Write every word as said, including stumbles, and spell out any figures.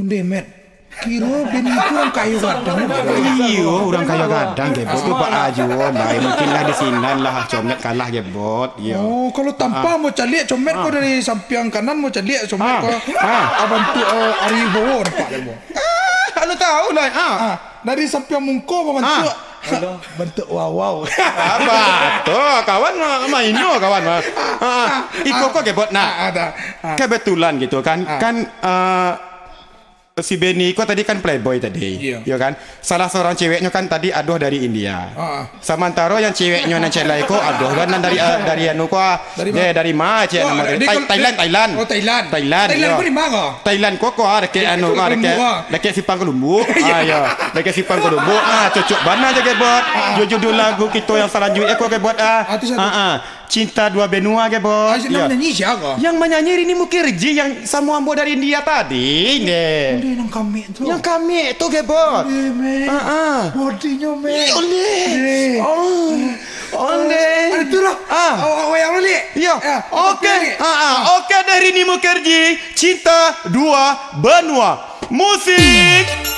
Demet. Kiro bini ko urang kayo gadang. Iyo, urang kayo gadang, Gebot. Tu baa juo lah. Mungkin lah di sinan lah, Comét kalah, Gebot. Iyo. Oh, kalau tampang mau caliak, Comét ko dari sampiang kanan mau caliak, Comét ko. Ah. Ah, bantuak, eh, ari bawo nampak, Gebot. Ah, anu tahu lah. Ah. Ah, dari sampiang mungko mau bantuak. Ah. Bantuak wawau. Apa tu? Kawan mah, mainyo kawan mah. Ah, ah. Iko ko, Gebot, nah. Ah, ada. Ah. Kebetulan gitu kan, kan, eh, si Beni ko tadi kan playboy tadi, iyo kan? Salah seorang ceweknyo kan tadi adoh dari India. Ah, ah. Samantaro yang ceweknyo nan celai ko adoh kan nan dari, eh, dari anu ko, ah. Dari ma? Dari ma cewek namo tadi? Thailand, Thailand. Oh, Thailand. Thailand, Thailand iyo. Ko di ma ko? Thailand ko, ko, ah, dakek anu, ko, ah, dakek Simpang Kalumbuak. Ah, iyo. Dakek Simpang Kalumbuak. Ah, cocok bana jo, Gebot. Ah. Jo judul lagu kito yang salanjuiknyo ko, Gebot, ah. Ah, tu siapa? Ah, ah. Cinta Dua Benua, Gebot. Ah, yang manyanyi sia ko? Yang manyanyi Rini Mukerji, yang samo ambo dari India tadi, nde. Nde, nan kamik tu. Yang kamik tu, Gebot. Nde, Mek. Ah, ah. Bodinyo, Mek. Iyo, nde. Nde. Oh. Oh, nde. Ada tu lah. Ah. Awak, awak yang balik. Iyo. Ya, oke. Oke, Mek. Ah, ah. Oke deh, Rini Mukerji. Cinta Dua Benua. Musik.